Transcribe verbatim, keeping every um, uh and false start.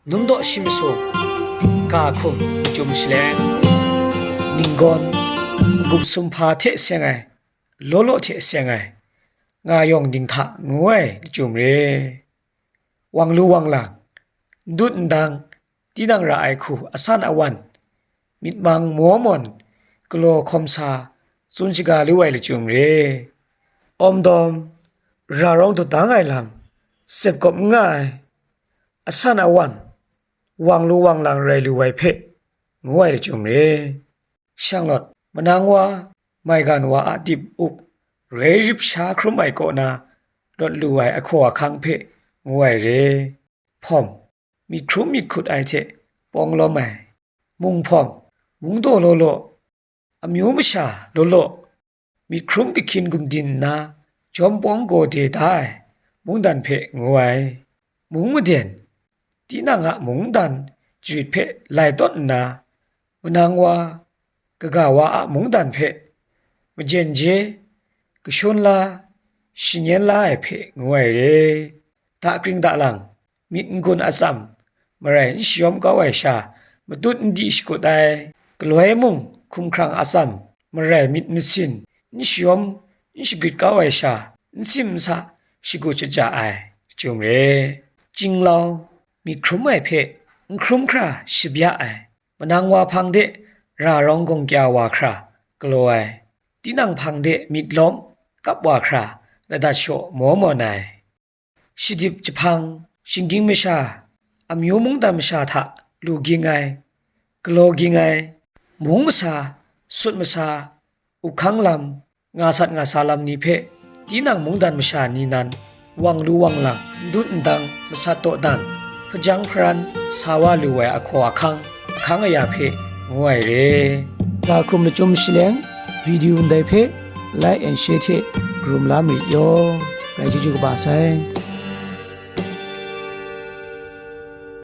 Num daw shi masum, ga hkum machyum shaleng, ninggawn, gup sumhpa hte seng ai, law law hte seng ai, nga yawng dinghta ngu ai lachyum re. Wang lu wang lang, n dut n dang, tinang ra ai hku asan awan, myit mang maw mawn, galaw hkawm sa, tsun shaga lu ai lachyum re. Awm dawm, ra rawng dut dang ai lam, sep kawp n nga ai, asan awan, wang lu wang lang rai lu ai hpe, ngu ai lachyum re. Shanglawt, manang wa, maigan wa a dip up, roi rip sha hkrum ai kaw na, rawt lu ai ahkaw ahkang hpe, ngu ai re. Hpawm, myit hkrum myit hkut ai hte pawng lawm ai. Mung hpawm, mung daw law law, amyu masha law law, myit hkrum kahkyin gumdin nna, jawm pawng gaw de da ai, mungdan hpe ngu ai. Mung maden, tinang a mungdan jarit hpe lai tawt nna, manang wa, kaga wa a mungdan hpe, majen je, kashun la, shanyen la ai hpe ngu ai re. Dakring dalang, myit n-gun atsam, marai n shayawm kau ai sha, matut n di shakut ai, galoi mung hkumhkrang atsam, marai myit masin n shayawm n shagrit kau ai sha, n sim n sa shagut shaja ai, lachyum re. Chyinglau, myit hkrum ai hpe, n hkrum hkra shabya ai, manang wa hpang de ra rawng gawng kya wa hkra galaw ai, tinang hpang de myit lawm kap wa hkra ladat shaw maw mawn ai. Shadip jahpang, shinggyim masha, amyu mungdan masha hta lu ging ai, galaw ging ai, mung masa, sut masa, ukhang lam, nga sat nga sa lam ni hpe, tinang mungdan masha ni nan, wang lu wang lang, n dut n dang, masat dawdan, hpajang hparan, sa wa lu ai ahkaw ahkang, ahkang aya hpe, ngu ai re. Ga hkum lachyum shaleng, video ndai hpe, like and share hte, karum la marit yaw. Rai chyeju kaba sai.